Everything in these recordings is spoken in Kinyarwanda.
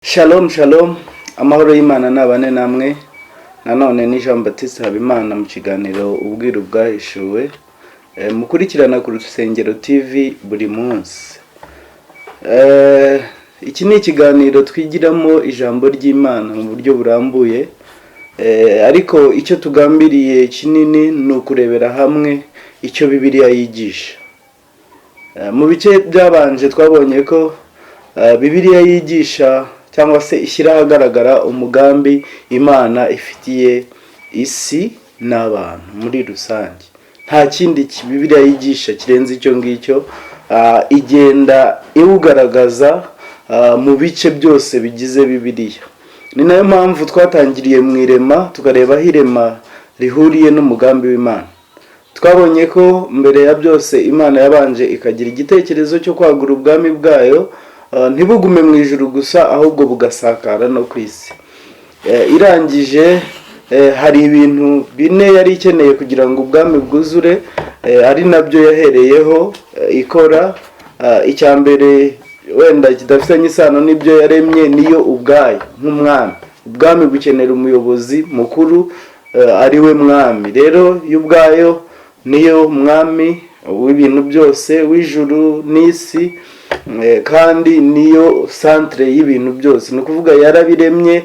Shalom shalom, amahoro y'Imana nabane namwe. Nanone ni Jean Baptiste Habimana mu kiganiro Ubwiru Bwahishuwe, mukurikirana ku Rusengero TV buri munsi. Iki ni ikiganiro twigiramo ijambo ry'Imana mu buryo burambuye, ariko icyo tugambiriye kinini ni ukurebera hamwe icyo Bibiliya yigisha. Mu bice byabanje twabonye ko Bibiliya yigisha cyangwa se ishyira ahagaragara umugambi Imana ifitiye isi n'abantu muri rusange. Nta kindi Bibiliya yigisha kirenze icyo ngicyo. Igenda iwugaragaza mu bice byose bigize Bibiliya. Ni nayo mpamvu twatangiriye mu irema, tukareba aho irema rihuriye n'umugambi w'Imana. Twabonye ko mbere ya byose Imana yabanje ikagira igitekerezo cyo kwagura ubwami bwayo, ntibugume mu ijuru gusa, ahubwo bugasakara no ku isi. Irangije, hari ibintu bine yari ikeneye kugira ngo ubwami bwuzure, ari nabyo yahereyeho ikora. Icya mbere wenda kidafitanye isano n'ibyo yaremye, niyo ubwayo nk'umwami. Ubwami bukenera umuyobozi mukuru, ari we mwami. Rero yo ubwayo niyo mwami w'ibintu byose, w'ijuru n'isi, kandi niyo centre y'ibintu byose. Ni ukuvuga yarabiremye,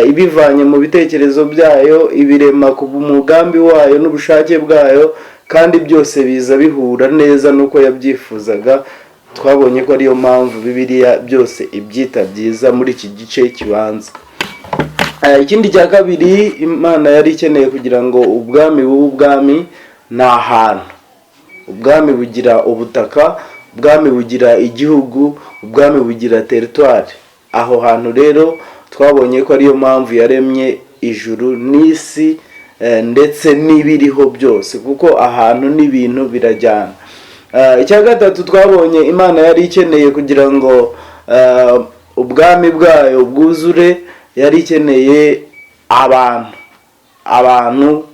ibivanye mu bitekerezo byayo, ibirema ku mugambi wayo n'ubushake bwayo, kandi byose biza bihura neza n'uko yabyifuzaga. Twabonye ko ariyo mpamvu Bibiliya byose ibyita byiza muri iki gice kibanza. Ikindi cya kabiri Imana yari ikeneye kugira ngo ubwami bube ubwami ni ahantu. Ubwami bugira ubutaka, ubwami bugira igihugu, ubwami bugira territoire. Aho hantu rero twabonye ko ariyo mpamvu yaremye ijuru n'isi, ndetse n'ibiriho byose, kuko ahantu n'ibintu birajyana. Icya gatatu twabonye Imana yari ikeneye kugira ngo ubwami bwayo bwuzure, yari ikeneye abantu, abantu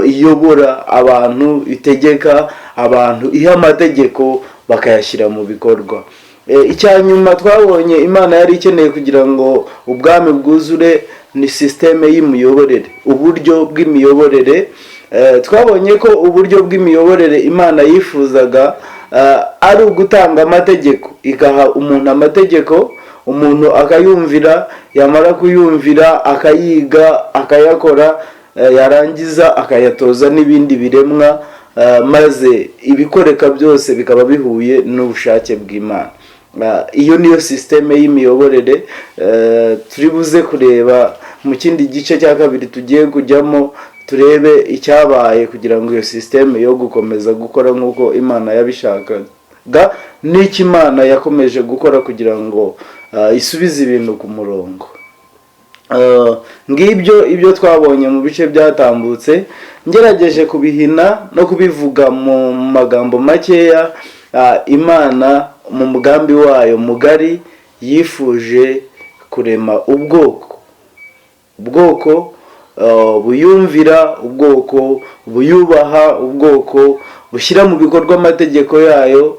iyobora, abantu itegeka, abantu iha amategeko bakayashyira mu bikorwa. Icya nyuma twabonye Imana yari ikeneye kugira ngo ubwami bwuzure ni système y'imiyoborere, uburyo bw'imiyoborere. Twabonye ko uburyo bw'imiyoborere Imana yifuzaga ari ugutanga amategeko, igaha umuntu amategeko, umuntu akayumvira, yamara kuyumvira akayiga, akayakora, yarangiza akayatoza n'ibindi biremwa, maze ibikoreka byose bikaba bihuye n'ubushake bw'Imana. Iyo niyo système y'imiyoborere turi buze kureba mu kindi gice cya kabiri tugiye kujyamo, turebe icyabaye kugira ngo iyo système yo gukomeza gukora nk'uko Imana yabishakaga, n'icyo Imana yakomeje gukora kugira ngo isubize ibintu ku murongo. Ngibyo ibyo twabonye mu bice byatambutse. Ngerageje kubihina no kubivuga mu magambo makeya, Imana mu mugambi wayo mugari yifuje kurema ubwoko, ubwoko buyumvira, ubwoko buyubaha, ubwoko bushyira mu bikorwa amategeko yayo,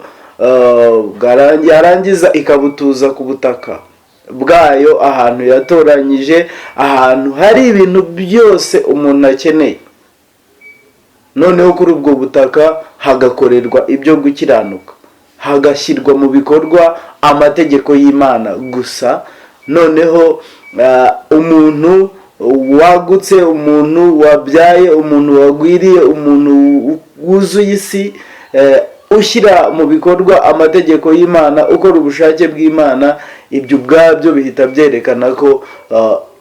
yarangiza ikabutuza ku butaka bwayo, ahantu yatoranyije, ahantu hari ibintu byose umuntu akeneye. Noneho kuri ubwo butaka hagakorerwa ibyo gukiranuka, hagashyirwa mu bikorwa amategeko y'Imana gusa. Noneho umuntu wagutse, umuntu wabyaye, umuntu wagwiriye, umuntu wuzuye isi, ushyira mu bikorwa amategeko y'Imana, ukora ubushake bw'Imana, ibyo ubwabyo bihita byerekana ko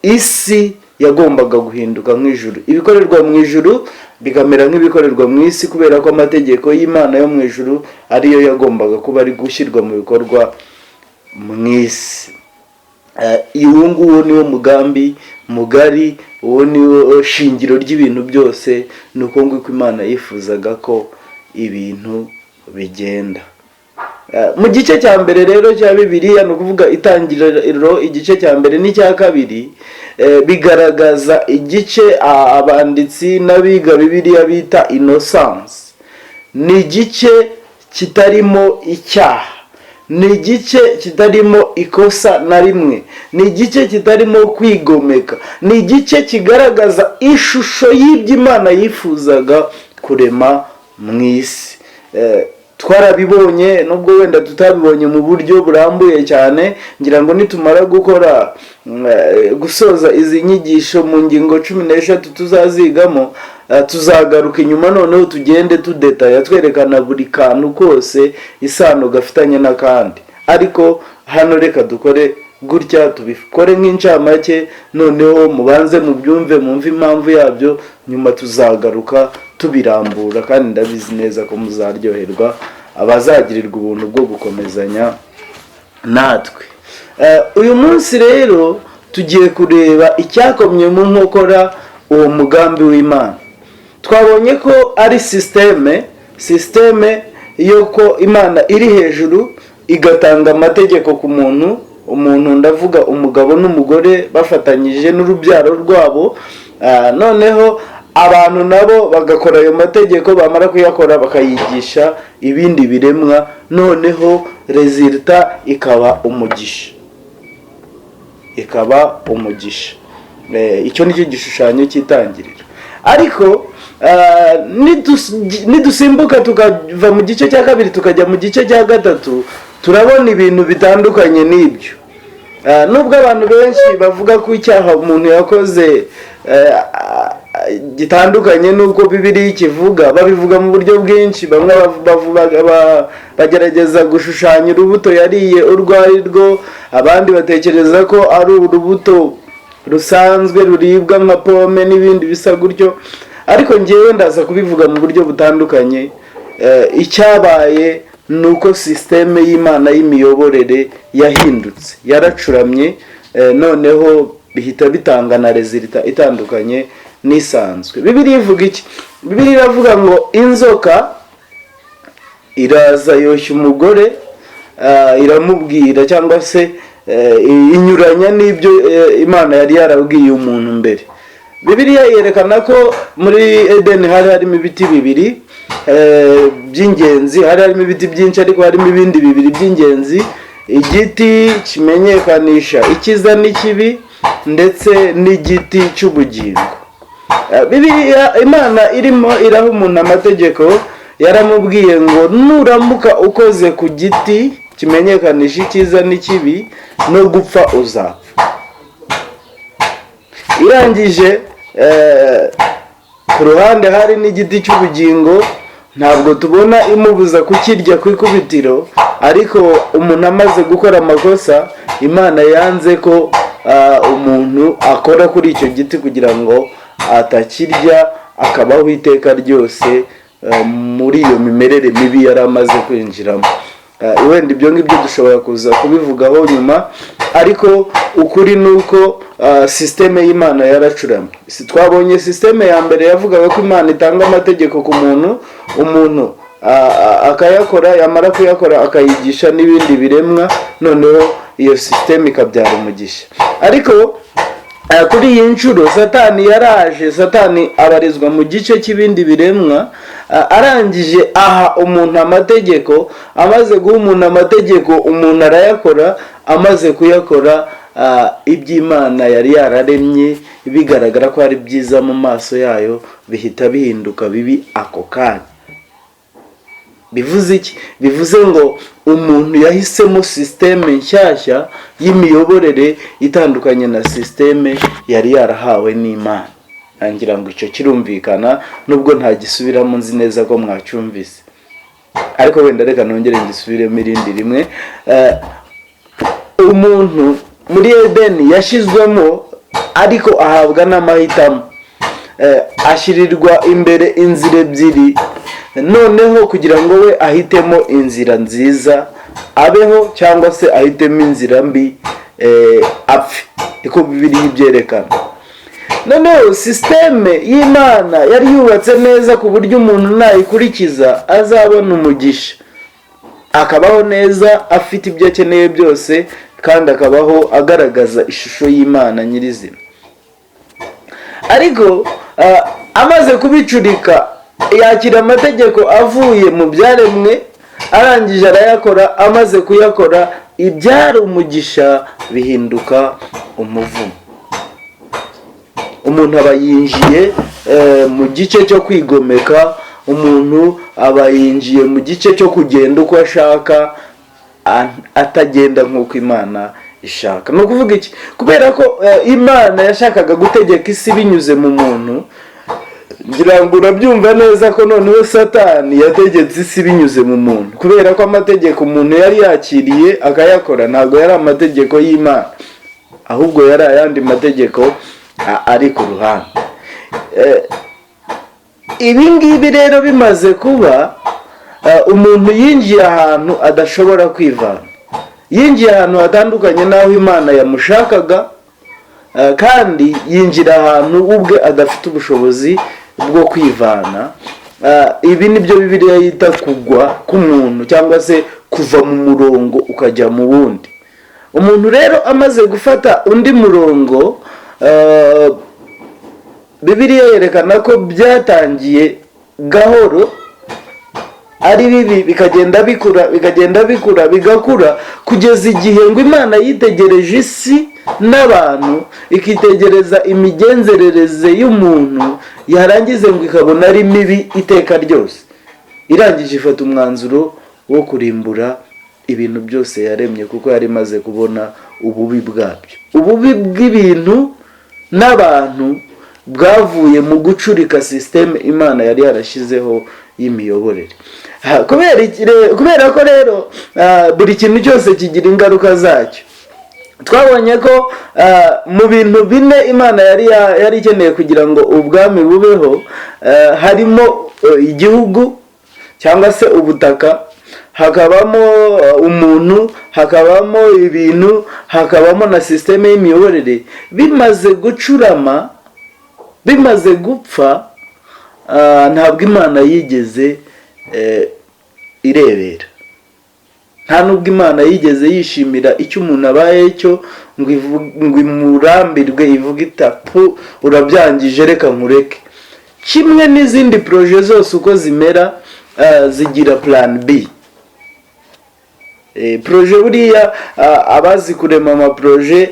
isi yagombaga guhinduka nk'ijuru, ibikorerwa mu ijuru bikamera nk'ibikorerwa mu isi, kubera ko amategeko y'Imana yo mu ijuru ariyo yagombaga kuba ari gushyirwa mu bikorwa mu isi. Uwo nguwo niwo mugambi mugari, uwo niwo shingiro ry'ibintu byose. Ni uko nguko Imana yifuzaga ko ibintu bigenda. Mu gice cya mbere rero cya Bibiliya, ni ukuvuga Itangiriro igice cya mbere n'icya kabiri, bigaragaza igice abanditsi n'abiga Bibiliya bita innocence. Ni igice kitarimo icyaha, ni igice kitarimo Ni igice kitarimo ikosa na rimwe, ni igice kitarimo kwigomeka, ni igice kigaragaza ishusho y'ibyo Imana yifuzaga kurema mu isi. Twarabibonye, nubwo wenda tutabibonye mu buryo burambuye cyane. Ngira ngo nitumara gukora gusoza izi nyigisho mu ngingo 13 tuzazigamo, tuzagaruka inyuma, noneho tugende tudetaya, twerekana buri kantu kose isano gafitanye n'akandi. Ariko hano reka dukore gutya, tubikore nk'incamake, noneho mubanze mubyumve, mwumve impamvu yabyo, nyuma tuzagaruka tubirambura. Kandi ndabizi neza ko muzaryoherwa, abazagirirwa ubuntu bwo gukomezanya natwe. Uyu munsi rero tugiye kureba icyakomye mu nkokora uwo mugambi w'Imana. Twabonye ko ari système y'uko Imana iri hejuru igatanga amategeko ku muntu. Umuntu ndavuga umugabo n'umugore bafatanyije n'urubyaro rwabo. Noneho abantu nabo bagakora ayo mategeko, bamara kuyakora bakayigisha ibindi biremwa, noneho résultat ikaba umugisha, ikaba umugisha. Icyo ni cyo gishushanyo cy'itangiriro. Ariko nidusimbuka tukava mu gice cya kabiri tukajya mu gice cya gatatu, turabona ibintu bitandukanye n'ibyo. Nubwo abantu benshi bavuga ko icyaha umuntu yakoze gitandukanye n'uko Bibiliya ikivuga, babivuga mu buryo bwinshi. Bamwe bagerageza gushushanya urubuto yariye urwo ari rwo, abandi batekereza ko ari urubuto rusanzwe ruribwa nka pome n'ibindi bisa gutyo. Ariko ngewe ndaza kubivuga mu buryo butandukanye. Icyabaye ni uko système y'Imana y'imiyoborere yahindutse, yaracuramye, noneho bihita bitanga na résultat itandukanye n'isanzwe. Bibiliya ivuga iki? Bibiliya iravuga ngo inzoka iraza yoshya umugore, iramubwira cyangwa se inyuranya n'ibyo Imana yari yarabwiye umuntu mbere. Bibiliya yerekana ko muri Edeni hari harimo ibiti bibiri by'ingenzi. Hari harimo ibiti byinshi, ariko harimo ibindi bibiri by'ingenzi: igiti kimenyekanisha icyiza n'ikibi ndetse n'igiti cy'ubugingo. Bibiliya, Imana irimo iraha umuntu amategeko, yaramubwiye ngo nuramuka ukoze ku giti kimenyekanisha icyiza n'ikibi, no gupfa uzapfa. Irangije, ku ruhande hari n'igiti cy'ubugingo. Ntabwo tubona imubuza kukirya ku ikubitiro, ariko umuntu amaze gukora amakosa, Imana yanze ko umuntu akora kuri icyo giti kugira ngo atakirya akabaho iteka ryose muri iyo mimerere mibi yari amaze kwinjiramo. Wenda ibyo ngibyo dushobora kuza kubivugaho nyuma, ariko ukuri ni uko système y'Imana yaracuramye. Twabonye système ya mbere yavugaga ko Imana itanga amategeko ku muntu, umuntu akayakora, yamara kuyakora akayigisha n'ibindi biremwa, noneho iyo système ikabyara umugisha. Ariko kuri iyi nshuro Satani yaraje. Satani abarizwa mu gice cy'ibindi biremwa. Arangije aha umuntu amategeko. Amaze guha umuntu amategeko, umuntu arayakora. Amaze kuyakora, iby'Imana yari yararemye bigaragara ko ari byiza mu maso yayo bihita bihinduka bibi ako kanya. Bivuze iki? Bivuze ngo umuntu yahisemo système nshyashya y'imiyoborere itandukanye na système yari yarahawe n'Imana. Ngira ngo icyo kirumvikana, nubwo ntagisubiramo, nzi neza ko mwacyumvise, ariko wenda reka nongere ngisubiremo irindi rimwe. Umuntu muri Edeni yashyizwemo, ariko ahabwa n'amahitamo. Ashyirirwa imbere inzira ebyiri, noneho kugira ngo we ahitemo inzira nziza abeho, cyangwa se ahitemo inzira mbi apfe. Niko Bibiliya ibyerekana. Noneho système y'Imana yari yubatse neza ku buryo umuntu nayikurikiza azabona umugisha, akabaho neza, afite ibyo akeneye byose, kandi akabaho agaragaza ishusho y'Imana nyirizina. Ariko amaze kubicurika, yakira amategeko avuye mu byaremwe. Arangije arayakora. Amaze kuyakora, ibyari umugisha bihinduka umuvumo. Umuntu aba yinjiye mu gice cyo kwigomeka, umuntu aba yinjiye mu gice cyo kugenda uko ashaka, atagenda nk'uko Imana ishaka. Ni ukuvuga iki? Kubera ko Imana yashakaga gutegeka isi binyuze mu muntu, ngira ngo urabyumva neza ko noneho Satani yategetse isi binyuze mu muntu, kubera ko amategeko umuntu yari yakiriye akayakora ntabwo yari amategeko y'Imana, ahubwo yari ayandi mategeko ari ku ruhande. Ibi ngibi rero bimaze kuba, umuntu yinjiye ahantu adashobora kwivana, yinjiye ahantu hatandukanye n'aho Imana yamushakaga, kandi yinjira ahantu ubwe adafite ubushobozi bwo kwivana. Ibi ni byo Bibiliya yita kugwa k'umuntu, cyangwa se kuva mu murongo ukajya mu wundi. Umuntu rero amaze gufata undi murongo, Bibiliya yerekana ko byatangiye gahoro ari bibi, bikagenda bikura, bikagenda bikura, bigakura, kugeza igihe ngo Imana yitegereje isi n'abantu, ikitegereza imigenzerereze y'umuntu, yarangize ngo ikabona ari mibi iteka ryose. Irangije ifata umwanzuro wo kurimbura ibintu byose yaremye, kuko yari imaze kubona ububi bwabyo. Ububi bw'ibintu n'abantu bwavuye mu gucurika sisiteme Imana yari yarashyizeho y'imiyoborere. Kubera ko rero buri kintu cyose kigira ingaruka zacyo, twabonye ko mu bintu bine Imana yari ikeneye kugira ngo ubwami bubeho, harimo igihugu cyangwa se ubutaka, hakabamo umuntu, hakabamo ibintu, hakabamo na sisiteme y'imiyoborere. Bimaze gucurama, bimaze gupfa, ntabwo Imana yigeze irebera. Nta nubwo Imana yigeze yishimira icyo umuntu abaye cyo ngo imurambirwe, ivuge itapu urabyangije, reka nkureke. Kimwe n'izindi projet zose uko zimera, zigira plan B. Projet buriya, abazi kurema amaprojet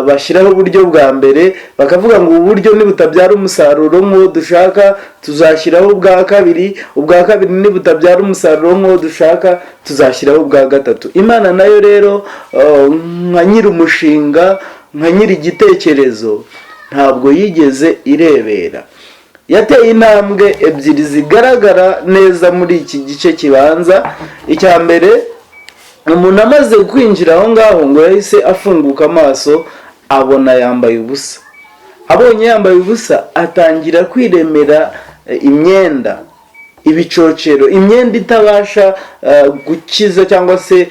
bashyiraho uburyo bwa mbere, bakavuga ngo ubu buryo nibutabyara umusaruro nk'uwo dushaka, tuzashyiraho ubwa kabiri; ubwa kabiri nibutabyara umusaruro nk'uwo dushaka, tuzashyiraho ubwa gatatu. Imana nayo rero, nka nyiri umushinga, nka nyiri igitekerezo, ntabwo yigeze irebera. Yateye intambwe ebyiri zigaragara neza muri iki gice kibanza. Icya mbere, umuntu amaze kwinjira aho ngaho, ngo yahise afunguka amaso, abona yambaye ubusa. Abonye yambaye ubusa, atangira kwiremera imyenda, ibicocero, imyenda itabasha gukiza cyangwa se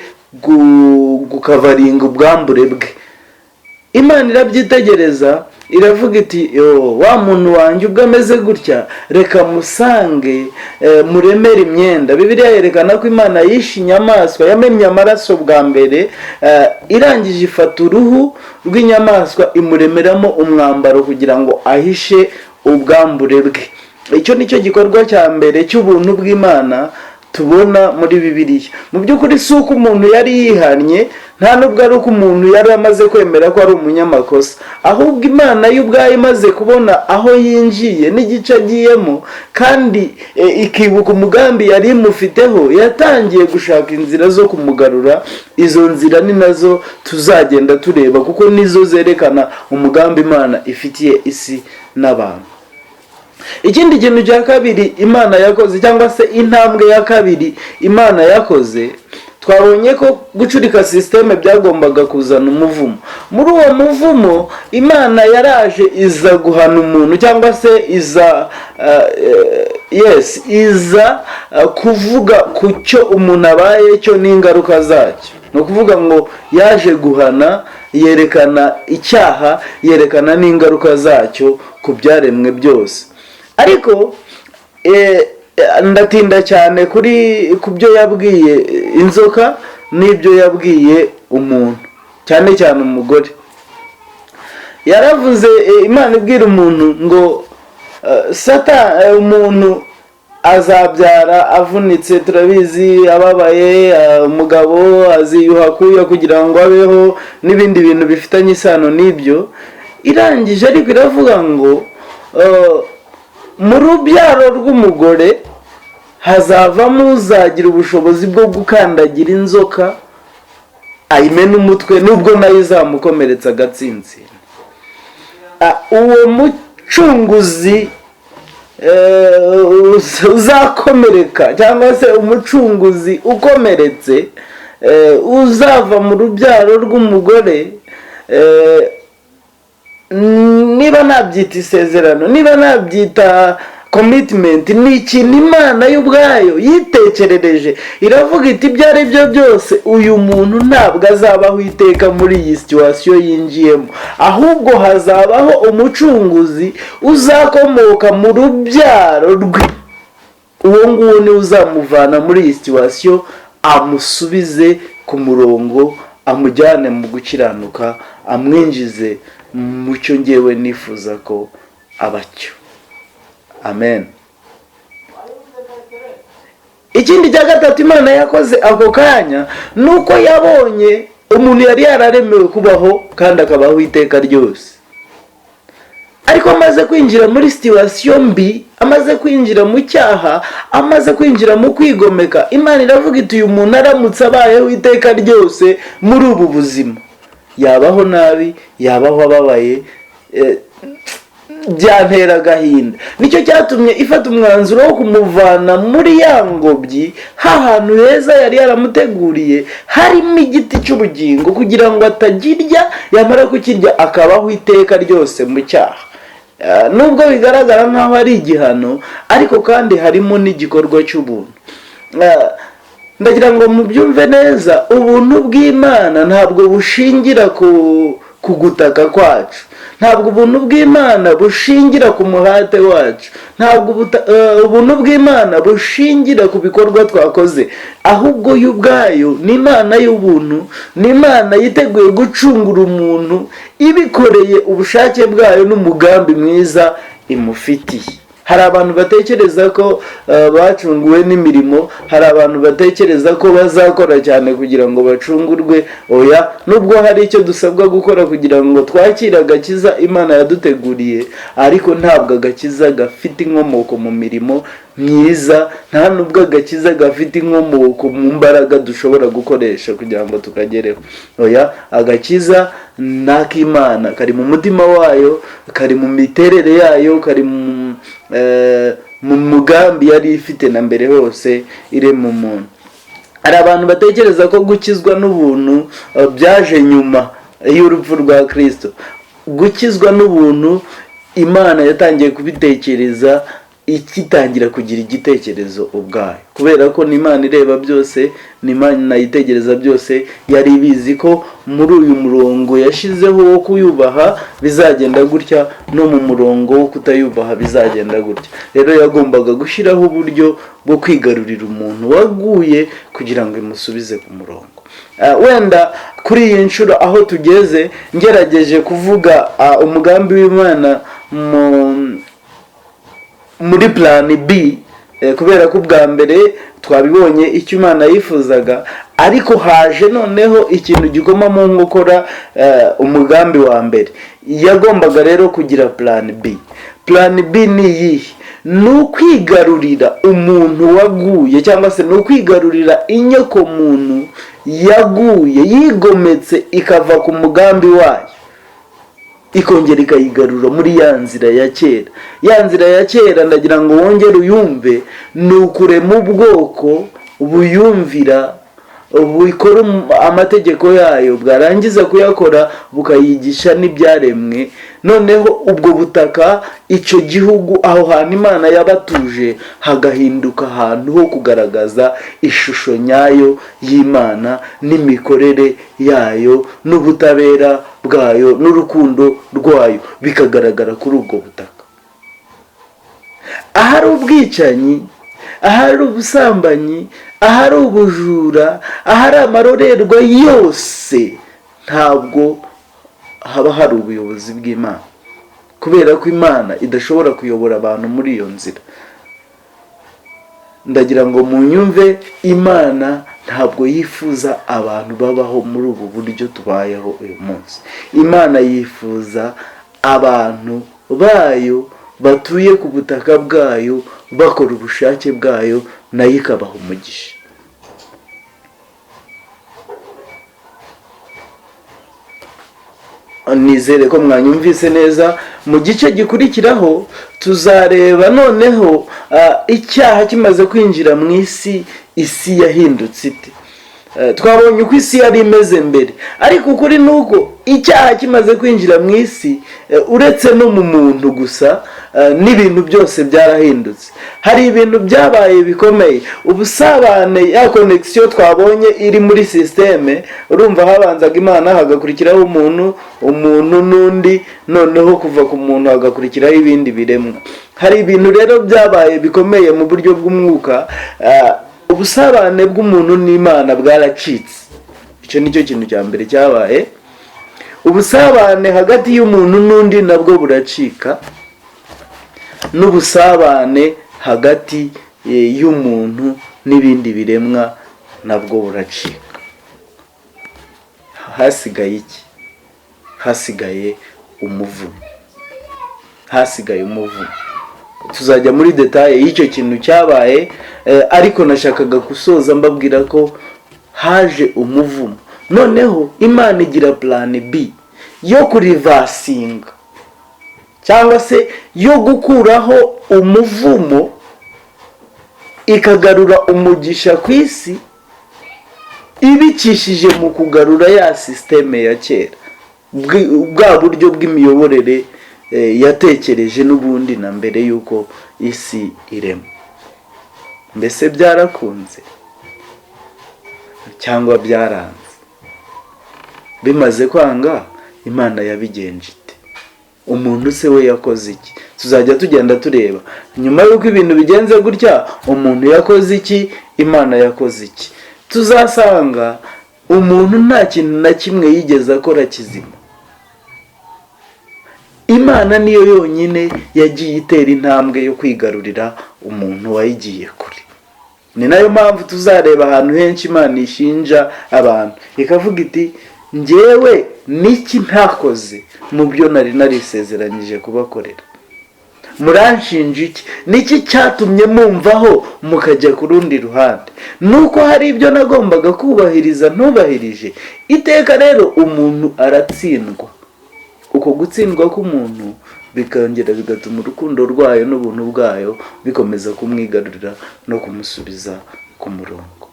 gukavaringa ubwambure bwe. Imana irabyitegereza, iravuga iti: "Yo, wa muntu wanjye ubwo ameze gutya, reka musange muremere imyenda." Bibiliya yerekana ko Imana yishe inyamaswa, yamennye amaraso bwa mbere, irangije ifata uruhu rw'inyamaswa, imuremeramo umwambaro kugira ngo ahishe ubwambure bwe. Icyo ni cyo gikorwa cya mbere cy'ubuntu bw'Imana tubona muri Bibiliya. Mu by'ukuri si uko umuntu yari yihannye, nta nubwo ari uko umuntu yari amaze kwemera ko ari umunyamakosa, ahubwo Imana yo ubwayo imaze kubona aho yinjiye n'igice agiyemo, kandi ikibuka umugambi yari imufiteho, yatangiye gushaka inzira zo kumugarura. Izo nzira ni nazo tuzagenda tureba, kuko nizo zerekana umugambi Imana ifitiye isi n'abantu. Ikindi kintu cya kabiri Imana yakoze, cyangwa se intambwe ya kabiri Imana yakoze, twabonye ko gucurika sisiteme byagombaga kuzana umuvumo. Muri uwo muvumo, Imana yaraje iza guhana umuntu, cyangwa se iza yes, iza kuvuga ku cyo umuntu abaye cyo n'ingaruka zacyo. Ni ukuvuga ngo yaje guhana, yerekana icyaha, yerekana n'ingaruka zacyo ku byaremwe byose. Ariko ndatinda cyane kuri ku byo yabwiye inzoka n'ibyo yabwiye umuntu, cyane cyane umugore. Yaravuze, Imana ibwira umuntu ngo sata umuntu Azabyara avunitse, turabizi, ababaye, umugabo aziyuha akuya kugira ngo abeho, n'ibindi bintu bifitanye isano n'ibyo. Irangije ariko iravuga ngo mu rubyaro rw'umugore hazavamo uzagira ubushobozi bwo gukandagira inzoka ayimena umutwe, nubwo nayo izamukomeretsa agatsintsino. Uwo mucunguzi uzakomereka, cyangwa se umucunguzi ukomeretse uzava mu rubyaro rw'umugore, niba nabyita isezerano, niba nabyita commitment, ni ikintu Imana y'ubwayo yitekerereje, iravuga iti: "Ibyo ari byo byose, uyu muntu ntabwo azabaho iteka muri iyi situation yinjiyemo, ahubwo hazabaho umucunguzi uzakomoka mu rubyaro rwe. Uwo nguwo niwe uzamuvana muri iyi situation, amusubize ku murongo, amujyane mu gukiranuka, amwinjize mu cyo ngewe nifuza ko abacyo." Amen. Ikindi cya gatatu Imana yakoze ako kanya ni uko yabonye umuntu yari yararemewe kubaho kandi akabaho iteka ryose, ariko amaze kwinjira muri situation mbi, amaze kwinjira mu cyaha, amaze kwinjira mu kwigomeka, Imana iravuga iti: "Uyu muntu aramutse abayeho iteka ryose muri ubu buzima, yabaho nabi, yabaho ababaye, byantera agahinda." Nicyo cyatumye ifata umwanzuro wo kumuvana muri ya ngobyi, hantu heza yari yaramuteguriye harimo igiti cy'ubugingo, kugira ngo atagirya, yamara kukirya akabaho iteka ryose mu cyaha. Nubwo bigaragara nk'aho ari igihano, ariko kandi harimo n'igikorwa cy'ubuntu. Ndagira ngo mubyumve neza: ubuntu bw'Imana ntabwo bushingira ku gutaka kwacu, ntabwo ubuntu bw'Imana bushingira ku muhate wacu, ntabwo ubuntu bw'Imana bushingira ku bikorwa twakoze, ahubwo yo ubwayo ni Imana y'ubuntu, ni Imana yiteguye gucungura umuntu ibikoreye ubushake bwayo n'umugambi mwiza imufitiye. Hari abantu batekereza ko bacunguwe n'imirimo, hari abantu batekereza ko bazakora cyane kugira ngo bacungurwe. Oya, nubwo hari icyo dusabwa gukora kugira ngo twakire agakiza Imana yaduteguriye, ariko ntabwo agakiza gafite inkomoko mu mirimo myiza, nta nubwo agakiza gafite inkomoko mu mbaraga dushobora gukoresha kugira ngo tukagereho. Oya, agakiza ni ak'Imana, kari mu mutima wayo, kari mu miterere yayo, kari mu mugambi yari ifite na mbere hose irema umuntu. Hari abantu batekereza ko gukizwa n'ubuntu byaje nyuma y'urupfu rwa Kirisito. Gukizwa n'ubuntu Imana yatangiye kubitekereza igitangira kugira igitekerezo ubwayo, kubera ko ni Imana ireba byose, ni Imana yitegereza byose. Yari ibizi ko muri uyu murongo yashyizeho wo kuyubaha bizagenda gutya, no mu murongo wo kutayubaha bizagenda gutya. Rero yagombaga gushyiraho uburyo bwo kwigarurira umuntu waguye kugira ngo imusubize ku murongo. Wenda kuri iyi nshuro aho tugeze, ngerageje kuvuga umugambi w'Imana muri plan B, kubera ko ubwa mbere twabibonye icyo Imana yifuzaga, ariko haje noneho ikintu gikoma mu nkokora umugambi wa mbere. Yagombaga rero kugira plan B. Plan B ni iyihe? Ni ukwigarurira umuntu waguye, cyangwa se ni ukwigarurira inyoko muntu yaguye, yigometse ikava ku mugambi wayo, ikongera ikayigarura muri ya nzira ya kera. Ya nzira ya kera, ndagira ngo wongere uyumve, ni ukurema ubwoko buyumvira, bukora amategeko yayo, bwarangiza kuyakora bukayigisha n'ibyaremwe. Noneho ubwo butaka, icyo gihugu, aho hantu Imana yabatuje, hagahinduka ahantu ho kugaragaza ishusho nyayo y'Imana n'imikorere yayo n'ubutabera bwayo n'urukundo rwayo, bikagaragara kuri ubwo butaka. Ahari ubwicanyi, ahari ubusambanyi, ahari ubujura, ahari amarorerwa yose, ntabwo haba hari ubuyobozi bw'Imana, kubera ko Imana idashobora kuyobora abantu muri iyo nzira. Ndagira ngo munyumve, Imana ntabwo yifuza abantu babaho muri ubu buryo tubayeho uyu munsi. Imana yifuza abantu bayo batuye ku butaka bwayo, bakora ubushake bwayo, nayo ikabaha umugisha. Nizere ko mwanyumvise neza. Mu gice gikurikiraho tuzareba noneho icyaha kimaze kwinjira mu isi, isi yahindutse ite. Twabonye uko isi yari imeze mbere, ariko ukuri ni uko icyaha kimaze kwinjira mu isi, uretse no mu muntu gusa, n'ibintu byose byarahindutse. Hari ibintu byabaye bikomeye. Ubusabane, ya connection twabonye iri muri système, urumva habanzaga Imana, hagakurikiraho umuntu, umuntu n'undi, noneho kuva ku muntu hagakurikiraho ibindi biremwa. Hari ibintu rero byabaye bikomeye mu buryo bw'umwuka. Ubusabane bw'umuntu n'Imana bwaracitse. Icyo nicyo kintu cya mbere cyabaye. Ubusabane hagati y'umuntu n'undi nabwo buracika, n'ubusabane hagati y'umuntu n'ibindi biremwa nabwo buracika. Hasigaye iki? Hasigaye umuvumo. Hasigaye umuvumo. Tuzajya muri détails y'icyo kintu cyabaye, ariko nashakaga gusoza mbabwira ko haje umuvumo. Noneho Imana igira plan B yo kureversinga, cyangwa se yo gukuraho umuvumo, ikagarura umugisha ku isi, ibicishije mu kugarura ya système ya kera, bwa buryo bw'imiyoborere yatekereje n'ubundi na mbere y'uko isi irema. Mbese byarakunze cyangwa byaranze? Bimaze kwanga, Imana yabigenje ite? Umuntu se we yakoze iki? Tuzajya tugenda tureba nyuma y'uko ibintu bigenze gutya, umuntu yakoze iki, Imana yakoze iki. Tuzasanga umuntu nta kintu na kimwe yigeze akora kizima. Imana niyo yonyine yagiye itera intambwe yo kwigarurira umuntu wayigiye kure. Ni nayo mpamvu tuzareba ahantu henshi Imana ishinja abantu, ikavuga iti: "Njyewe niki ntakoze mu byo nari narisezeranyije kubakorera? Muranshinja iki? Niki cyatumye mumvaho mukajya ku rundi ruhande? Nuko hari ibyo nagombaga kubahiriza ntubahirije." Iteka rero umuntu aratsindwa. Uko gutsindwa k'umuntu bikongera bigatuma urukundo rwayo n'ubuntu bwayo bikomeza kumwigarurira no kumusubiza ku murongo.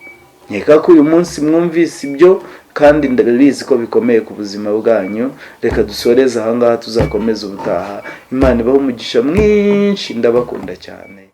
Nkeka ko uyu munsi mwumvise ibyo, kandi ndabizi ko bikomeye ku buzima bwanyu. Reka dusoreze ahangaha, tuzakomeze ubutaha. Imana ibahe umugisha mwinshi, ndabakunda cyane.